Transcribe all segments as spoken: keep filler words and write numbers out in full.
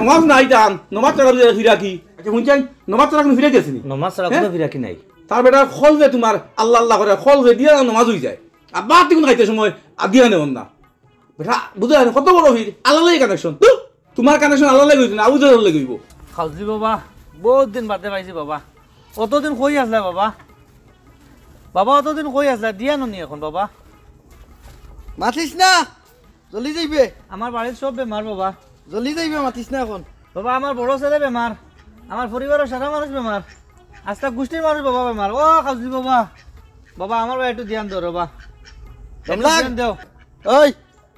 নমাজ নাই তান, নমাজ ছাড়া বুঝে ফিরা কি? আচ্ছা, হুনছইন, নমাজ ছাড়া কুনু ফিরা গেছে নি? নমাজ ছাড়া হ্যাঁ? কুনু ফিরা কি নাই? তার বেটার কলবে তুমার আল্লাহ আল্লাহ করে, কলবে দিয়া নমাজ অইযায়। আর বাদ দিগুন খাইতে সময় আর দিয়া নেওন না। বেটা, বুঝো না, কত বড় ফির, আল্লাহ লাগে কানেকশন। ধুর, তুমার কানেকশন আল্লাহ লাগে অইতো না, আবু জাহেল লাগে অইবো। খাউজলি বাবা, বউত দিন বাদে পাইছি বাবা। অতদিন কই আছলা বাবা? বাবা, অতদিন কই আছলা? দিয়া ননি অখন বাবা। মাতিস না, জ্বলি যাইবে। আমার বাড়ির সব বেমার বাবা। জ্বলি যাইবে, মাতিস না অখন। বাবা, আমার বড় ছেলে বেমার, আমার পরিবারর সারা মানুষ বেমার, আস্তা গুষ্টির মানুষ বাবা বেমার। ও খাউজলি বাবা, বাবা, আমার বাড়ি একটু ধ্যান দেও বাবা, একটু ধ্যান দেও। ওই,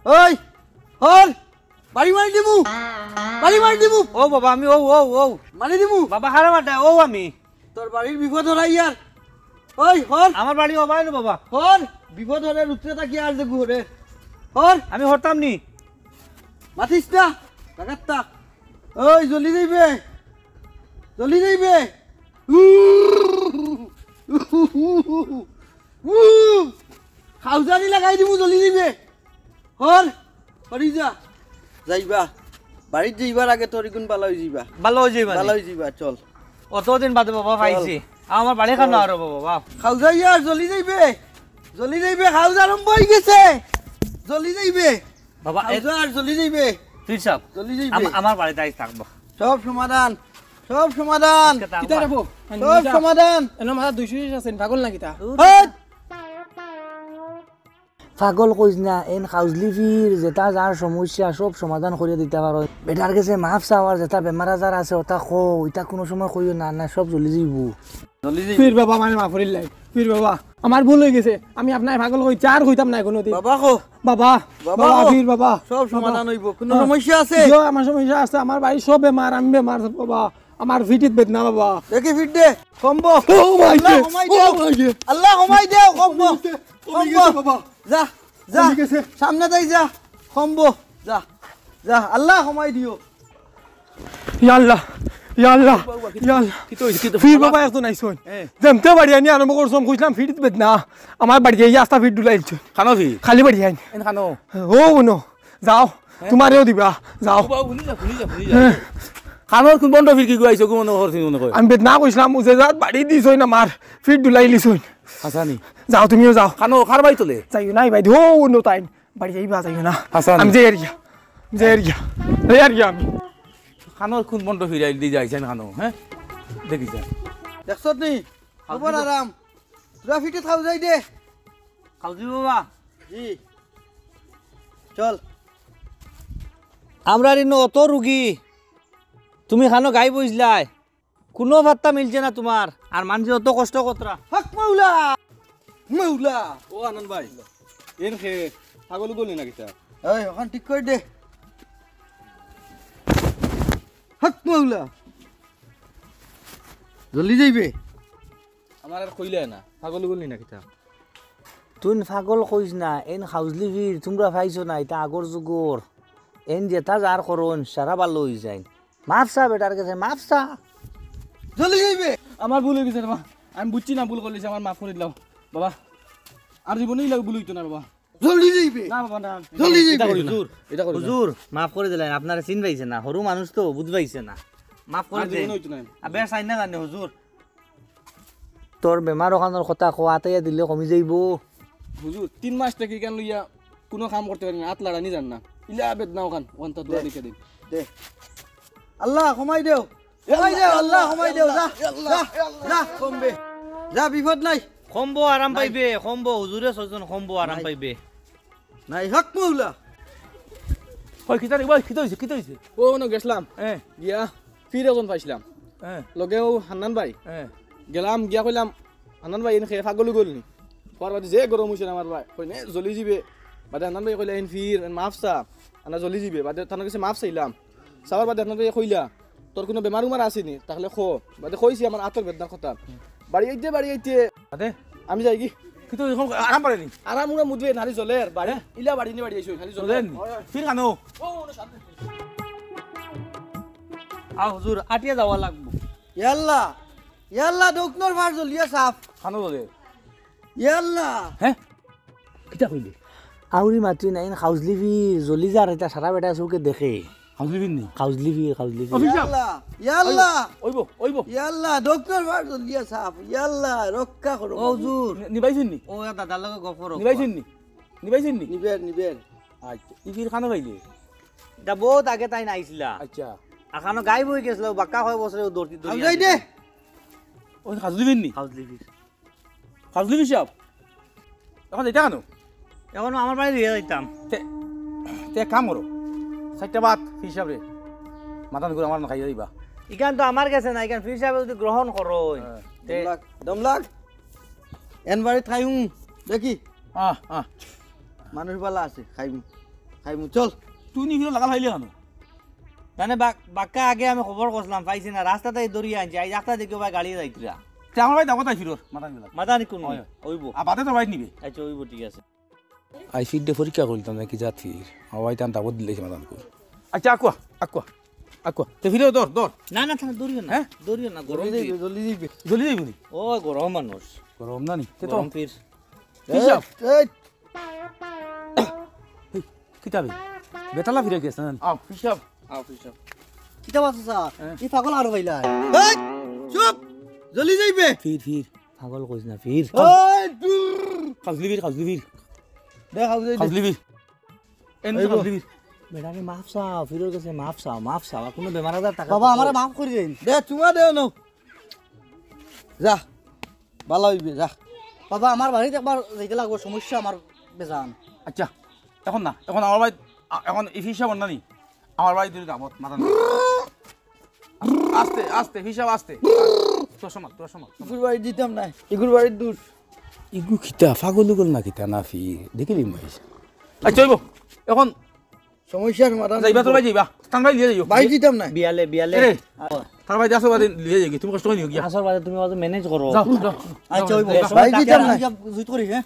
ওই, হর, বাড়ি মারি দিমু, বাড়ি মারি দিমু। ও বাবা, আমি ও, ও, ও। মারি দিমু। বাবা, হারা মাটা, ও আমি। তোর বাড়ির বিপদ হরাইয়ার। ওই, হর। আমার বাড়ি ও বাইরে বাবা। হর, বিপদ হরে রুত্রে তাকি আর যে গুহরে। হর। আমি হরতাম নি। মাতিস না, লাগাত্তা। ওই, জ্বলি যাইবে। জ্বলি যাইবে। উ, উ, খাউজানি লাগাই দিমু, জ্বলি যাইবে। হর, হরি যা। যাইবা। বাড়িত যাইবার আগে তোর ইগুন বালা অই যাইবা। বালা অই যাইবা নি? বালা অই যাইবা, চল। অতদিন বাদে বাবা পাইছি। আমার বাড়ি খানো আরো বাবা। খাউজা ইয়ার জ্বলি যাইবে। জ্বলি যাইবে, খাউজা আরম্ভ অই গেছে। জ্বলি যাইবে। বাবা, এ খাউজা আর জ্বলি যাইবে। তুই সব। জ্বলি যাইবে। আম-, আমার বাড়িত আইস থাকবো। সব সমাধান। সব সমাধান। আজকে থাকবো। কিতা রে বউ? সব সমাধান। এনো মাথা দুইশো আছে, পাগল না কিতা? হট! পাগল কইস না, এন খাউজলি ফির, যেটা যার সমস্যা সব সমাধান করিয়া দিতা পারো। বেটার গেছে মাফ চাও, আর যেটা বেমার আজার আছে ওটা কও, ইটা কুনু সময় কইও না, না সব জ্বলি যাইবো। জ্বলি যাইবো। ফির বাবা, আমারে মাফ করিলাই। ফির বাবা, আমার ভুল অই গেছে, আমি আপনারে পাগল কইছি, আর কইতাম না কুনুদিন। বাবা কও। বাবা, বাবা বাবা, কও। ফির বাবা। সব সমাধান অইবো, কুনু সমস্যা আছে? জি, আমার সমস্যা আছে, আমার বাড়ির সব বেমার, আমি বেমার বাবা, আমার ফিটিত বেদনা বাবা। দেখি ফিট দে, কমবো। ও মাই আল্লাহ, গে, কমাই ও দেও। মাই গে। আল্লাহ, কমাই দেও, কমবো। কমে গেছে, কমে গেছে বাবা। যা, যা। কমে গেছে। সামনে যাই যা। কমবো। যা, যা। আল্লাহ, কমাই দিও। ইয়া আল্লাহ, ইয়া আল্লাহ, বাবা, কি-, ইয়া আল্লাহ। কিতা অইছে, কিতা অইছে? ফির বাবা। বাবা একজন আইছইন। হ্যাঁ। যেমতে বাড়ি আনি আরম্ভ করছইন, কইছলাম ফিটিত বেদনা। আমার বাড়ি আইয়া আস্তা ফিট ডুলাইলছইন। খানো ফির? খালি বাড়ি আইন। এন খানো? ও, উনো। যাও, হ্যাঁ? তুমারেও দিবা, যাও। ও বাবা, হুনি যা, হুনি যা, হুনি যা। হ্যাঁ। খানোর কুন বন্ড ফির কি গুয়াইছো, কুন মনে করছি মনে কয়? আমি বেদনা কইছলাম, ও যে জাত বাড়ি দিছইন আমার, ফিট ডুলাইলিছইন। হাসানি। যাও, তুমিও যাও। খানো, খার বাড়ি তলে? যাইও না, ভাই, ও, উনো তাইন। বাড়ি যাইবা, যাইও না। হাসানি। আমি যাই আর গিয়া। যাই আর গিয়া। যাই আর গিয়া আমি। খানোর কুন বন্ড ফিরাইল দি যাইছইন খানো, হ্যাঁ? দেখি যা। দেখছত নি? খবর আরাম। তোরা ফিটে খাও যাই দে। খাউজি বাবা। জি। চল। আমরার ইনো অত রুগী, তুমি খানো গাই বইছলায়, কুনু পাত্তা মিলছে না তুমার, আর মানষে অত কষ্ট করতরা। হক মাওলা, মাওলা। ও আনন্দ ভাই, এন খে পাগল উগল নি না কিতা? এই, অখান ঠিক করি দে। হক মাওলা। জ্বলি যাইবে। আমার আর কইলে না, পাগল উগল নি না কিতা? তুইন পাগল কইস না, এন খাউজলি ফির, তুমরা পাইছো না, ইতা আগর যুগর। এন যেতা যার করইন, সারা ভালা অই যাইন। মাফ চা বেটার গেছে, মাফ চা। জ্বলি যাইবে। আমার ভুল অই গেছে রে বা, আমি বুঝছি না, ভুল করিলিছি, আমার মাফ করি দিলাও বাবা। আর জীবনে ইলা ভুল অইতো না বাবা। জ্বলি যাইবে। না বাবা, না। জ্বলি যাইবে। ইটা করি না। হুজুর, ইটা করি না। হুজুর, মাফ করি দিলাইন, আপনারে চিন পাইছে না, হুরু মানুষ তো বুঝ পাইছে না, মাফ করি আর দেইন। জীবনে অইতো না। আর বেশ আইন না জানে হুজুর। তোর বেমার অখানর কথা কও, আতাইয়া দিলে কমি যাইবো। হুজুর, তিন মাস থাকি ইখান লইয়া কুনু কাম করতে পারি না, আত লাড়ানি যার না। ইলা বেদনা অখান, অখান তো দোয়া দে। লিখে দিন। দে। আল্লাহ, কমাই দেও। কমাই দেও, আল্লাহ, কমাই দেও। যা, আল্লাহ, যা, আল্লাহ। যা, কমবে। যা, বিপদ নাই। কমবো, আরাম নাই। পাইবে, কমবো, হুজুরে কইছইন কমবো, আরাম নাই। পাইবে। নাই, হক মাওলা। ওই, কিতা রে, ওই, কিতা অইছে, কিতা অইছে? ও, অনো গেছলাম। হ্যাঁ। গিয়া, ফির একজন পাইছলাম। হ্যাঁ। লগে ও হান্নান ভাই। হ্যাঁ। গেলাম, গিয়া কইলাম, "হান্নান ভাই, এন খে পাগল অই গেল নি?" কওয়ার বাদে যে গরম অইছে না আমার ভাই, কইনে, "জ্বলি যাইবে।" বাদে হান্নান ভাই কইলা, "এন ফির, এন মাফ চা, আনা জ্বলি যাইবে।" বাদে তান গেছে মাফ চাইলাম। চাওয়ার বাদে হান্নান ভাই কইলা, "তোর কুনু বেমার উমার আছে নি? তাহলে ক।" বাদে কইছি আমার আতর বেদনার কথা। বাড়ি আইতে, বাড়ি আইতে আরে? আমি যাইগি। কিন্তু এখন আরাম পারে নি? আরাম উড়া মুদবে নারী জ্বলের বাড়ি। হ্যাঁ? ইলা বাড়ি নি বাড়ি আইছো, খালি জ্বলের। জ্বলের নি? ফির খানো? ও, ও, সামনে। আ হুজুর, আটিয়া যাওয়া লাগবো। ইয়াল্লা, ইয়াল্লা, দোকনর ফার জ্বলিয়া সাফ। খানো জ্বলের। ইয়াল্লা। হ্যাঁ? কিতা কইলে? আউরি মাতইন না, এন খাউজলি ফির, জ্বলি যার, ইতা সারা বেটা চউখে দেখে। কাউজলি ফির নি? কাউজলি ফির, কাউজলি ফির। অফিস সাহেব। ইয়াল্লা, ইয়াল্লা, ওইবো, ওইবো। ইয়াল্লা, ডক্টর ফারজুল দিয়া সাহেব, ইয়াল্লা, রক্ষা করো ও বাবু। হুজুর। নি-, নিবাইছেন নি? ও দাদার লগে গফ করো। নিবাইছেন নি? নিবাইছেন নি? নিবের, নিবের। আচ্ছা, ই ফির খানো পাইলে? এটা বহুত আগে তাইন আইছিলা। আচ্ছা। আখানো গায়েব অই গেছিল, বাক্কা কয় বছরে ও দৌড়তি দৌড়ি আইছে। ওই কাউজলি ফির নি? কাউজলি ফির। কাউজলি ফির সাহেব, এখন এটা কেন? এখন আমার বাড়ি দিয়া যাইতাম। তে, তে এক কাম করো, চাইরটা ভাত ফির সাহেবরে মাতান করে আমার না খাইয়া দিবা। ইখান তো আমার গেছে না, ইখান ফির সাহেব যদি গ্রহণ করো, হ্যাঁ। তে দম লাগ, দম লাগ। এন বাড়িত খাইমু, দেখি। আহ, আহ। মানুষ বালা আছে, খাইমু, খাইমু, চল। তুই নি ফিরো লাগা খাইলে কেন? মানে বা-, বাক্কা আগে আমি খবর করছিলাম, পাইছি না, রাস্তাতে দৌড়িয়া আনছি, আইজ একটা দেখি ভাই গাড়ি যাইতরা। তে আমার ভাই দাবত আইছিল, মাথা নিলা। মাথা নিকুন নি? হয়। অইবো। আর বাদে তো ভাই নিবে। আচ্ছা, অইবো, ঠিক আছে। আই ফিরডে পরীক্ষা করতাম নাকি জাত ফির। আমার ভাই তান দাবত দিলে মাথা নিকুন। আচ্ছা, আকুয়া, আকুয়া, আকুয়া। তে ফিরে দৌড়, দৌড়। না, না, থানা দৌড়িও না। হ্যাঁ? দৌড়িও না, গরম জলদি ফির। যাইবে, জলদি যাইবে। জলদি যাইবে নি? ও, গরম মানুষ। গরম না নি? তে তো। গরম ফির। কি এই, সাব? এই। এই, কিতাবে? বেতালা ফিরে গেছে না? আও, ফির সাব। আও, ফির সাব। কিতাব আছে স্যার? হ্যাঁ। এই পাগল আরো পাইলা। এই, চুপ! জলদি যাইবে। ফির, ফির। পাগল কইস না, ফির। এই, দূর! কাউজলি ফির, কাউজলি ফির। দে, কাউজলি ফির। কাউজলি ফির। এন এই গো। কাউজলি ফির। বেটারে মাফ চাও, ফিরর গেছে মাফ চাও, মাফ চাও। আর কোনো বেমার আজার টাকা বাবা, আমারে মাফ করি দেন। দে, চুমা দে, নো। যা। বালা অইবে, যা। বাবা, আমার বাড়িত একবার যাইতে লাগবো, সমস্যা আমার বেজান। আচ্ছা, এখন না, এখন আমার বাড়িত, আ, এখন এই ফির সাব না নি? আমার বাড়িত দুই দামত, মাথা না। আস্তে, আস্তে, ফির সাব আস্তে। তোর সময়, তোর সময়। ইগুর বাড়িত দিতাম না, ইগুর বাড়িত দূর। ইগু কিতা, পাগল উগল না কিতা, না ফির? দেখিলি মাইস। আচ্ছা, অইবো, এখন সমস্যার সমাধান যাইবা, তোর ভাই যাইবা। তান ভাই লিয়ে যাইও। ভাই দিতাম না। বিয়ালে, বিয়ালে। এ, তার ভাই যাসো বাদে লিয়ে যাইগি। তুমি কষ্ট করি নিও গিয়া। আসর বাদে তুমি বাদে ম্যানেজ করো। যাও, যাও, আচ্ছা, যাও, ওই যাও, বলে, যাও, সময় যাও, তাকিয়ে যাও, না। যাও, জুত করি, হ্যাঁ?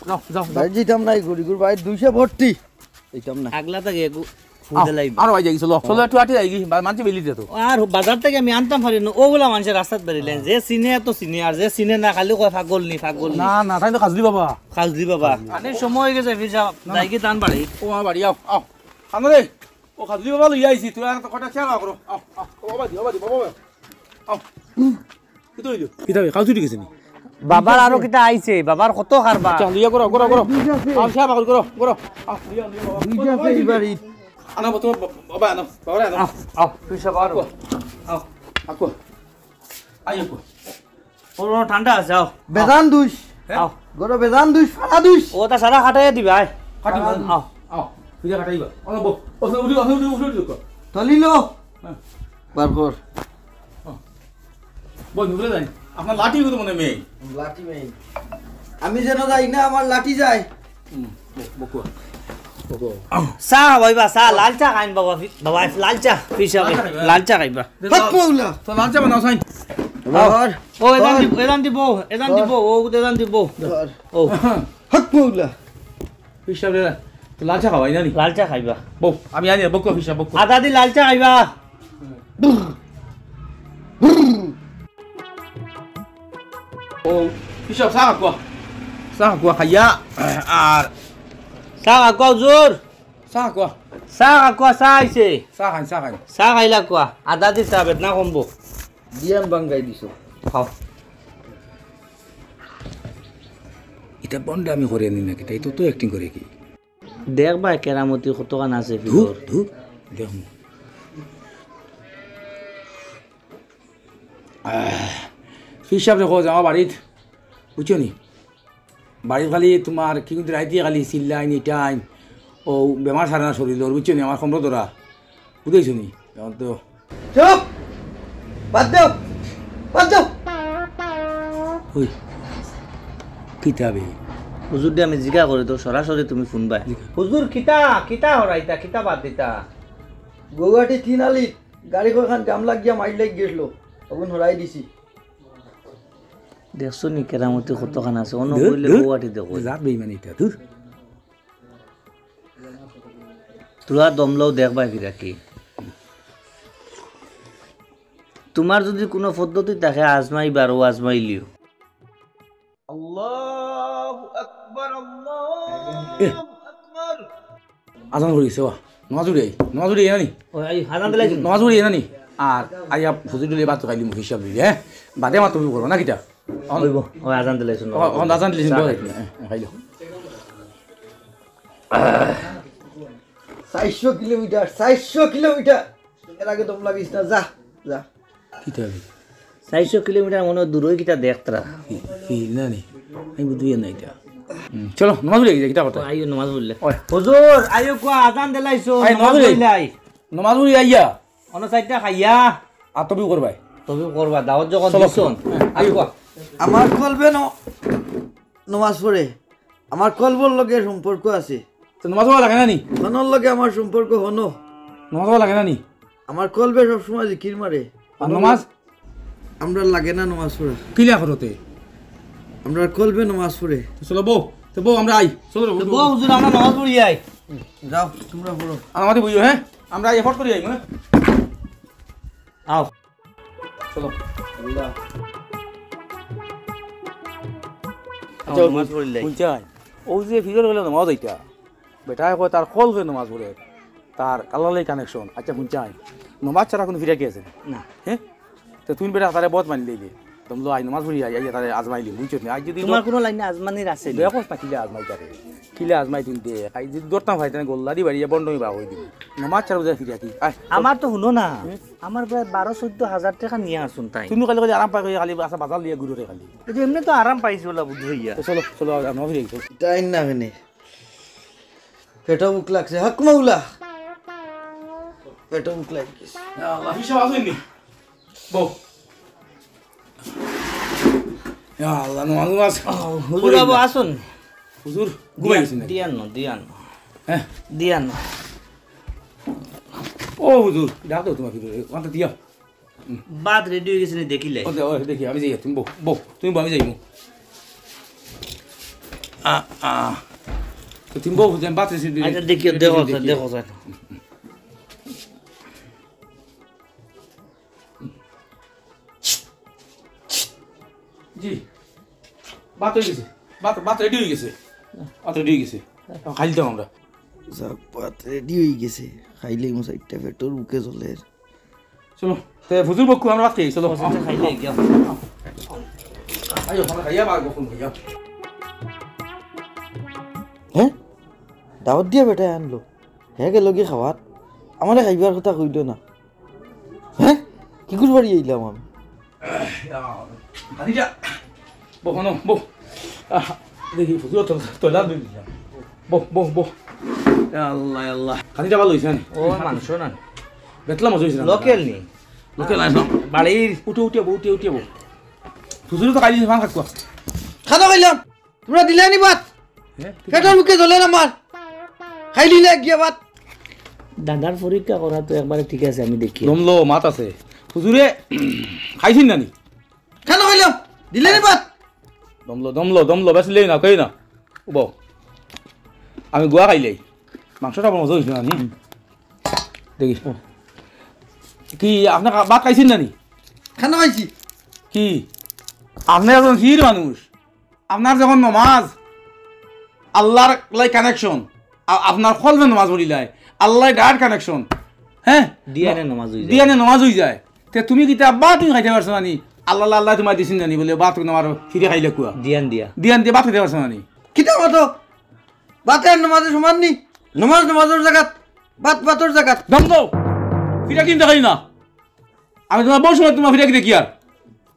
যাও, যাও, যাও। ভাই দিতাম না, এই ঘুরি ঘুরি ভাই দুইশো ভর্তি। দিতাম না। আগলা থেকে এগু আও, ফুদে লাইবা। আরো ভাই যাইগি, চলো। চলো, একটু আটি যাইগি। বা-, মানছি বেলি দে তো। আর বাজার থেকে আমি আনতাম পারি না। ওগুলা মানুষের রাস্তাত বেরিলেন। যে চিনে তো চিনে, আর যে চিনে না, খালি কয়, "পাগল নি, পাগল নি।" না, না, তাই তো কাজলি বাবা। কাজলি বাবা। আনে সময় হয়ে গেছে, ফির যাও। না, না। যাইগি তান বাড়ি। ও, আমার বাড়ি, আও, আও। আনো রে। ও কাজলি বাবা লইয়া আইছি, তুই আর তো কটা চা করো। আও, আও, ও বাবা দি, ও বাবা দি, বাবা, বাবা। আও। কিতা অইলো? কিতা বে, কাউ ছুটি গেছে নি? বাবার আরো কিতা আইছে, বাবার কত কারবার। আচ্ছা, লইয়া করো, করো, করো। আও, চা বাকর করো, করো। আও, লইয়া, লইয়া, বাবা। দুইটা আছে এই বাড়ি। আনো, বাবা, বাবা, আনো, বাবা, আনো। আও, আও, তুই সব আরো। আও, আও। আই, আও। ও, ও, ঠান্ডা আছে, আও। বেজান দুষ। হ্যাঁ? আও। গরো বেজান দুষ, ফাড়া দুষ। ও, তা সারা কাটাইয়া দিবা, আয়। কাটি আও। আও। আও, তুই কাটাইবা। ও, বউ, ও, উঠি, উঠি, উঠি, উঠি, উঠি, উঠি। তলিলো। হ্যাঁ। বার কর। ও। বউ, নুরে যাই। আপনার লাঠি গুলো মনে নেই। লাঠি নেই। আমি যেন যাই না, আমার লাঠি যায়। হুম, বউ, বউ, বউ। চা খাবাইবা, চা, লাল চা খাইন বাবা, ফি-, বাবা, লাল চা, ফির সাহেব, লাল চা খাইবা। লাল চা খাইবা। দে, হক লাল-, মৌলা। তো লাল চা বানাও, সাইন। ধর। ও, এদান ধর। দিব, এদান দিব, এদান ধর। দিব, ও, এদান দিব। ধর। ও। হক মৌলা। ফির সাহেব রে, তো লাল চা খাওয়াই না নি? লাল চা খাইবা। বউ, আমি আনি, বউ, ফির সাহেব, বউ। আদা দি লাল চা খাইবা। ও, ফির সাহেব, চা খাওয়া। চা খাওয়া খাইয়া, আর চা খাওয়া, হুজুর। চা খাওয়া। চা খাওয়া, চা আইছে। চা খাইন, চা খাইন। চা খাইলা কোয়া। আদা দি চা, বেদনা কমবো। দিয়ান বাঙ্গাই দিছো। খাও। ইটা বন্ড আমি করে নি নাকি? তাই তো, তো acting করে কি? দেখ ভাই, কেরামতি কতখান আছে ধুর, ভিতর। ধুর, দেখ। আহ, ফির সাহেব দেখো, যাওয়া বাড়িত, বুঝছো নি? বাড়িত খালি তোমার কি কিন্তু রাইতে খালি চিল্লাইন, ইটাইন, ও বেমার সারে না শরীর, বুঝছো নি? আমার কমরো ধরা, বুঝাইছো নি? এখন তো চুপ! বাদ দেও! বাদ দেও! ওই, কিতা বে? হুজুর দে আমি জিগা করি তো, সরাসরি তুমি ফোন বায়। জিগা। হুজুর, কিতা? কিতা হরাইতা? কিতা বাদ দিতা? গৌহাটি তিন আলি গাড়ি কয়খান জাম লাগিয়া মাইর লাগি গেছিল, অগুন হরাই দিছি। দেখছো নি কেরামতি কতখান আছে? অন্য ধুর, কইলে ধুর। গৌহাটি দেখো। জাত বেইমানি ইটা, ধুর। তোরা দমলাও দেখবায় কিরা কি। তোমার যদি কোনো পদ্ধতি থাকে আজমাইবার, ও আজমাইলিও। আল্লাহু আকবার, আল্লাহু এ। আকবার। আজান করিছে, ওয়া। নমাজ পড়ি আই, নমাজ পড়ি আই না নি? ওই, আই, আজান দিলাইছইন। নমাজ পড়ি আই না নি? আর আইয়া হুজুর দিলে ভাত খাইলিমু হিসাব লইয়া, হ্যাঁ? বাদে মাতমু করো না কিতা? অন-, অইবো, ওই আজান দিলাইছইন, অ-, নমাজ অন আজান দিলাইছইন, চা বড় খাইলিমু। হ্যাঁ, হ্যাঁ, খাইলো। চাইরশো কিলোমিটার, চাইরশো কিলোমিটার। এর আগে দম লাগিস না, যা, যা। কিতা অইলো? চাইরশো কিলোমিটার মনে অয় দূরই কিতা দেখতরা। কি, কি না নি? আমি বুঝি না ইটা। হুম, চলো, নমাজ পড়ি আই, কিতা কথা? ও, আইও নমাজ পড়লে। ওই। হুজুর, আইও কুয়া আজান দিলাইছো, আই, নমাজ নমাজ পড়ি। পড়িলাই। নমাজ পড়ি আইয়া। অনো চাইরটা খাইয়া। আর তবি করবায়। তবি করবা, দাওয়াত যখন চলো। দিছইন। হ্যাঁ, আইও কুয়া। আমার কলবে ন-, নমাজ পড়ে। আমার কলবর লগে সম্পর্ক আছে। তো নমাজ পড়া লাগে না নি? হনর লগে আমার সম্পর্ক হনো। নমাজ পড়া লাগে না নি? আমার কলবে সবসময় জিকির মারে। আর নমাজ? আমরা লাগে না নমাজ পড়া। কিলা করতে? আমরা কলবে নমাজ পড়ে। তো চলো বউ, তো বউ আমরা আই। চলো রে, তো বউ। বউ হুজুর, আমরা নমাজ পড়ি আই। যাও, তোমরা পড়ো। আর আমাদের বইও, হ্যাঁ? আমরা এফোর্ট করি আই, হ্যাঁ? আও। চলো। আল্লাহ। আচ্ছা, নমাজ পড়িলাই। হুনছাইন, অউ যে ফিরর বেলা নমাজ অইতা, বেটায় কয় তার কলবে নমাজ পড়ে, তার আল্লাহর লগে কানেকশন। আচ্ছা, হুনছাইন, নমাজ ছাড়া কুনু ফিরাকি আছে নি? না। হ্যাঁ? তো তুমি বেটা তারে বউত মানিলাইলে। তুমি লো আই নমাজ পড়ি আই, আইয়া তারে আজমাইলি, বুঝছো নি? আই যদি তোমার কুনু লাইনে আজমানির আছে নি? দেখো না কিলা আজমাই তারে। কিলা আজমাই তুমি দে, আই যদি ধরতাম পারি, তাইলে গল্লা দি বাড়ি বন্ড আমি বার করি দিমু। নমাজ ছাড়া বুঝা ফিরাকি। আয়, চল। আমার তো হুনো না। হুম? আমার প্রায় বারো চৌদ্দ হাজার টেকা নিয়া আছইন তাইন। তুমি খালি খালি আরাম পাই খালি, আচ্ছা, বাজার লইয়া ঘুরো রে খালি। এই যে এমনে তো আরাম পাইছি ওলা বুঝ অইয়া। তো চলো, চলো, আর নমাজ পড়ি আই, চলো। টাইম না কেনে? পেটো ভুক লাগছে, হক মাওলা। পেটো ভুক লাগছে। ইয়া আল্লাহ, হিসাব আছে নি? বউ। ইয়া আল্লাহ, নমাজ, নমাজ। আহ, হুজুর পড়ি বাবু, না। আছইন। হুজুর, ঘুমাই গেছইন নাকি? দিয়ান না, দিয়ান না। হ্যাঁ? দিয়ান না। ও হুজুর, ডাক দেও তোমার ভিতরে, ওখানটা দিয়া। ভাত রেডি অই গেছে নি দেখিলাই। ও দে, ও দেখি, আমি যাই, তুমি বউ, বউ, তুমি বউ, আমি যাইমু। আ, আ। তো তুমি বউ, আমি ভাত রেডি, আচ্ছা, দেখিও, রেডি, দেখো, দেখি। দেখো, দেখো। জি। ভাত অই গেছে। ভাত, ভাত রেডি অই গেছে। ভাত রেডি অই গেছে। এখন খাইতাম আমরা। যাক, ভাত রেডি অই গেছে। খাইলেই মশা একটা পেটর ভুকে জ্বলের। চলো, তে হুজুর বউক্কু আমরা ভাত খাই, চলো। ও, আচ্ছা, খাইলে গিয়া। আইও, আমরা খাইয়া বার বকুন খাইয়া। হ্যাঁ? দাওয়াত দিয়া বেটায় আনলো। হে গেলো গি খাওয়াত। আমারে খাইবার কথা কইলো না। হ্যাঁ? কিগুর বাড়ি আইলাম আমি? খাদিজা, বউ, হনো, বউ। আহ, দেখি, হুজুর তো তলা দিলাম। বউ, বউ, বউ। ইয়া আল্লাহ, ইয়া আল্লাহ। খাদিজা ভালা অইছে নি? ও, মাংস না। বেতলা মাছ অইছে না? লোকাল নি? লোকাল না, না। বাড়ির। উঠো, উঠো, বউ, উঠো, উঠো, বউ। হুজুরে তো খাইলি, ভাত খাওয়া। খানা খাইলাম। তোমরা দিলায় নি ভাত? হ্যাঁ, ঠিক আছে। পেটর ভুকে জ্বলের আমার। খাইলিলায় গিয়া ভাত। দাদার পরীক্ষা করা তো একবারে ঠিক আছে, আমি দেখি। দমলো, মাত আছে। হুজুরে, খাইছইন না নি? খানা খাইলাম। দিলায় নি ভাত? দমলো, দমলো, দমলো, বেশি লেই না, কই না। উবাও। আমি গুয়া খাইলাই। মাংসটা বড় মজা অইছে না নি? দেখি। কি, আপনে খা-, ভাত খাইছইন না নি? খানা খাইছি। কি? আপনে একজন ফির মানুষ। আপনার যখন নমাজ, আল্লাহর লাই কানেকশন, আ-, আপনার কলবে নমাজ পড়িলায়, আল্লাহ ডাইরেক্ট কানেকশন, হ্যাঁ? দিয়ানে নমাজ অই যায়। দিয়ানে নমাজ অই যায়। তে তুমি কিতা আব্বা তুমি খাইতে পারছো না নি? আল্লাহ, আল্লাহ তোমার দিছইন না নি বলে ভাত তোমার ফিরে খাইলে কুয়া। দিয়ান দিয়া। দিয়ান দিয়া ভাত খাইতে পারছো না নি? কিতা মাতো? ভাত আর নমাজে সমান নি? নমাজ নমাজর জাগাত, ভাত ভাতর জাগাত। দম দাও। ফিরাকি দেখাই না। আমি তোমার বউর সময় তোমার ফিরাকি দেখি আর।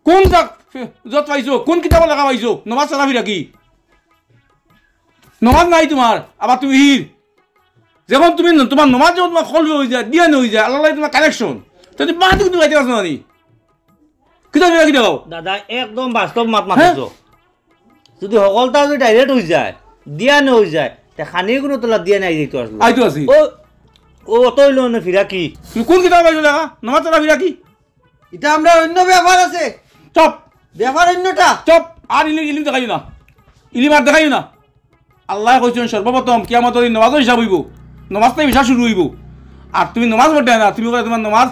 কোন জাগ-, যত পাইছো, কোন কিতাবো লেখা পাইছো? নমাজ ছাড়া ফিরাকি। নমাজ নাই তোমার, আবার তুমি হির। যখন তুমি ন-, তোমার নমাজ যখন তোমার কলবে অই যায়, দিয়ানে অই যায়, আল্লাহ তোমার কানেকশন। তো তুমি বাদ তুমি খাইতে পারছো না নি? কিতা ফিরাকি দেখাও? দাদা, একদম বাস্তব মাত হ্যাঁ? মাতিছো। যদি হকলতা যদি ডাইরেক্ট অই যায়, দিয়ানে অই যায়, তে খানি কোনো তোলা দিয়ানে আই যাইতো আসলো। আইতো আছি। ও, ও অত অইলো না ফিরাকি। তুমি কোন কিতাব পাইছো লেখা? নমাজ ছাড়া ফিরাকি? ইটা আমরা অন্য ব্যাপার আছে। চুপ। ব্যাপার অন্যটা। চুপ। আর ইলি-, ইলিম দেখাইও না। ইলিম আর দেখাইও না। আল্লায় কইছইন সর্বপ্রথম কিয়ামতর দিন নমাজর হিসাব অইবো। নমাজ থাকি হিসাব শুরু অইবো। আর তুমি নমাজ পড়তায় না, তুমি কইলায় তোমার নমাজ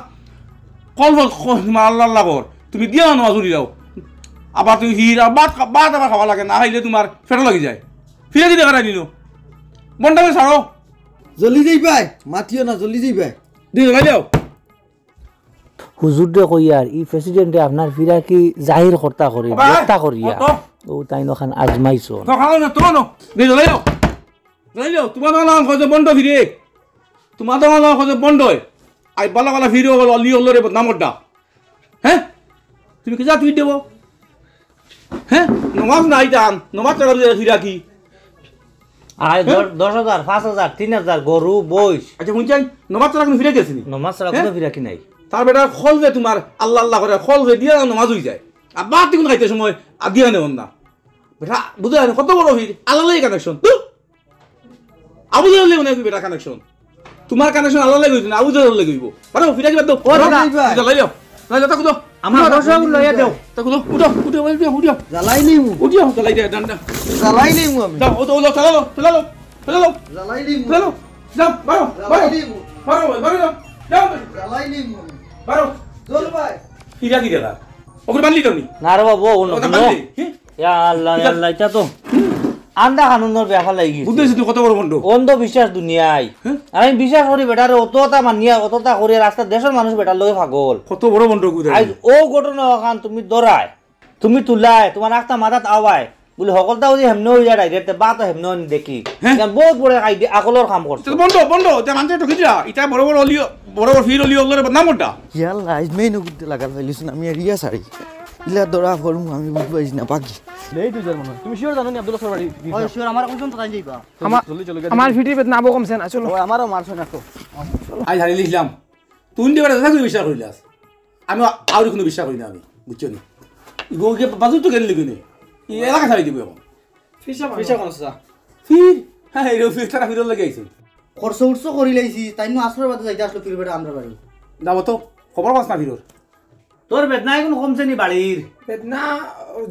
কলবে ক-, তোমার আল্লাহ আল্লাহ কর। তুমি দিয়া নমাজ পড়িলাও। আবার তুমি হির, আবার ভাত, ভাত আবার খাওয়া লাগে, না খাইলে তোমার পেটো লাগি যায়। ফিরাকি দেখার আইনি নো। বন্ডামি ছাড়ো। জ্বলি যাইবায়, মাতিও না, জ্বলি যাইবায়। দি জ্বলাই দেও। হুজুররে কইয়ার, ই প্রেসিডেন্টে আপনার ফিরাকি জাহির করতা করি, বাবা, ব্যক্তা করিয়া। অত। ও তাইন অখান আজমাইছইন। তো খাও না, তো নো। দি জ্বলাই দেও। জ্বলাই দেও। তুমার দোকান অখন কইছে বন্ধ ফিরে। তুমার দোকান অখন কইছে বন্ধ অয়। আই বালা বালা ফিরে অলি অকলরে বদনাম কররা। হে? তুমি কিতা তুই দেবো? হে? নমাজ নাই তান, নমাজ ছাড়া বুলে ফিরাকি? আয় হে? দশ, দশ হাজার, পাঁচ হাজার, তিন হাজার, গরু, বইস। আচ্ছা, হুনছইন, নমাজ ছাড়া কুনু ফিরাকি আছে নি? নমাজ ছাড়া হে? কুনু ফিরাকি নাই। তার বেটা খলফে তুমার আল্লাহ আল্লাহ করে, খলফে দিয়া নমাজ অইযায়। আর বাদ তুকুন খাইতে সময় আর দিয়া নেওন না। বেটা, বুঝো না, কত বড় ফির, আল্লাহর লগে কানেকশন। ধুর। আবু জাহেলর লগে মনে অয় বেটা কানেকশন। তুমার কানেকশন আল্লাহর লগে অইতো না, আবু জাহেলর লগে অইবো। বারো, ফিরাকি বাদ দেও। ও দাদা। জ্বালাই দেও। না, না, তাকু দেও। আমার উঠো, রসগোল্লা লইয়া দেও। তাকু দেও, উঠো, উঠো, উঠো, উঠো। জ্বালাই নিমু। উঠো, জ্বালাই দে, ডান্ডা। জ্বালাই নিমু আমি। যাও, ও তো, ও তো, চালা লো, চালা লো, চালা লো। জ্বালাই নিমু। চালা লো। যাও, বারো, জ্বালাই বারো। নিমু। বারো, বারো, যাও। যাও। জ্বালাই নিমু আমি। বারো। চল ভাই। ফিরাকি দাদা। ওগুলো বানলি তো নি? না রে বাবু, ও ওটা নো। বানলি? হি? ইয়া আল্লাহ, ইয়া আল্লাহ, ইটা তো আন্দা কানুনর বেফার লাগি গেছে। বুঝতেছি তুই কত বড় ভণ্ড। অন্ধবিশ্বাস দুনিয়ায়। হ্যাঁ? আর আমি বিশ্বাস করি বেটারে, অততা মানিয়া, অততা করি, রাস্তার দেশর মানুষ বেটার লগে পাগল। কত বড় ভণ্ড গুদা। আইজ ও ঘটনা অখান তুমি ধরায়, তুমি তুলায়, তুমার আখতা মাথাত আওয়ায়, বুলে হকলতা যদি হেমনে অইযায় direct, তে বা তো হেমনে অনি দেখি। হ্যাঁ? ইখান বউত বড় আইডি-, আকলর কাম করছো। তো বন্ধ, বন্ধ, তে মানতে তো খিজা, ইটা বড় বড় অলিও, বড় বড় ফির অলিও অকলরে বদনাম কররা। ইয়াল্লা, আইজ মেইন গুদ্দে লাগাল পাইলিস না, আমি এরিয়া সারি। ইলা ধরা ফরমু, আমি বুঝ পাইছি না, বাকি। এই তুই যার মনে হয়। তুমি sure জানো নি আব্দুল আসার বাড়ি? ওই sure, আমার কইছইন তো তাই যাইবা। আমার, জলদি চলো, আমার গাড়ি। ফিটি বেদনা আবো কমছে না, চলো। ও, আমারও মারছে না তো। আই হারিয়ে লিখলাম। তুই নিতে পারে, তুই বিশ্বাস করিলাস। আমি আ-, আউরি কুনু বিশ্বাস করি না আমি, বুঝছো নি? ইগো গিয়ে বাজু তো গেলি কিনে। এই এলাকা ছাড়ি দিব এখন। ফিরসা মানুষ। ফিরসা মানুষ, স্যার। ফির? হ্যাঁ, এই ফির তারা ফিরর লাগি আইছে। খরচ উঠছ করি লাইছি, তাইন আছরর বাদে যাইতা আছলো ফির বেটা আমরার বাড়ি। যাবো তো, খবর পাস না ফিরর। তোর বেদনা এখন কমছে নি বাড়ির? বেদনা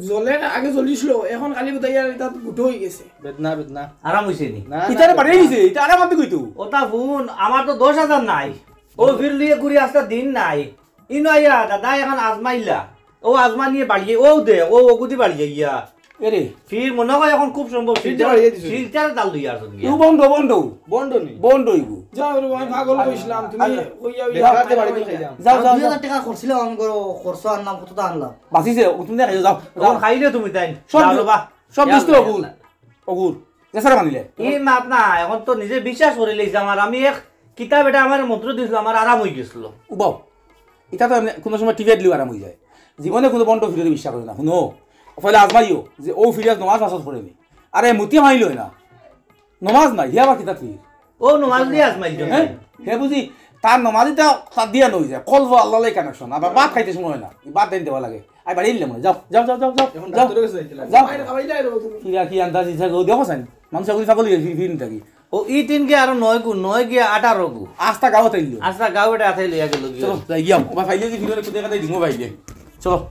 জ্বলে, আগে জ্বলিছিল, এখন খালি বোধহয় আর এটা গুটো হয়ে গেছে। বেদনা, বেদনা। আরাম অইছে নি? না, না, ইতারে বেদনা। বাড়িয়ে দিছে, ইতা আরাম আনতে কইতো। ওটা ফোন, আমার তো দশ হাজার নাই। ও ফির লিয়ে ঘুরি আস্তা দিন নাই। ইনো আইয়া দাদা এখন আজমাইলা। ও আজমা নিয়ে বাড়িয়ে, ও দে, ও ওগুদি বাড়িয়ে গিয়া। এরে। ফির মনে হয় এখন খুব সম্ভব ফির শিলচর, বাড়িয়ে দিছে। শিলচরে তাল দুই আর সঙ্গে। ও বন্ধ, বন্ধ। বন্ধ নি? বন্ধ হইব। যাও রে, আমি পাগল কইছিলাম, তুমি আরে, কইয়া বেকার তে বাড়িতে খাইলাম। যাও, যাও, দুই হাজার যাও। টাকা খরচ ছিল, আমি করো, খরচ আনলাম, কত টা আনলাম? বাঁচিছে, ও তুমি দেখাই যাও, যাও। খাইলে তুমি তাই। সব যাও দিস, রে বা। সব দিস তো ইয়া অগুর। আল্লাহ। অগুর। যে সারা মানিলে। এই মাত না, এখন তো নিজে বিশ্বাস করে লইছে আমার। আমি এক কিতাব এটা আমার মন্ত্র দিছিল, আমার আরাম হয়ে গেছিল। উবাও। এটা তো এমনি কোনো সময় টিভিয়া দিলেও আরাম হয়ে যায়। জীবনে কোনো বন্ধ ফিরে বিশ্বাস করে না। শুনো, পয়লা আজমাইও যে ও ফিরিয়াজ নমাজ মাসাজ পড়েনি। আরে মুতি মাইল হয় না। নমাজ নাই, হে আবার কিতা ফির? ও নমাজ দিয়ে আজমাইল জন্য। হ্যাঁ? হে বুঝি তার নমাজিটা তার দিয়া নই যায়। কলব আল্লাহ লাই কানেকশন। আবার ভাত খাইতে সময় হয় না। এই ভাত দেন দেওয়া লাগে। আই বাড়ি নিলাম না। যাও, যাও, যাও, যাও, যাও। এখন যাও। ডাক্তারের কাছে যাইতে লাগে। যাও। বাইরে খাওয়াই যায় রে তুমি। কিরা কি আন্দাজ ইচ্ছা গো দেখো সাইন। মানুষ এখন পাগল হয়ে ফির, ফির থাকি। ও ই তিন গিয়া আরো নয় গু, নয় গিয়া আঠারো গু। আস্তা গাও তাইল। আস্তা গাও এটা আতাই লইয়া গেল গিয়া। চলো, যাই গিয়াম। ওবা ফাইলে যে ফিরে কোথায় কোথায় দিমো ফাইলে। চলো।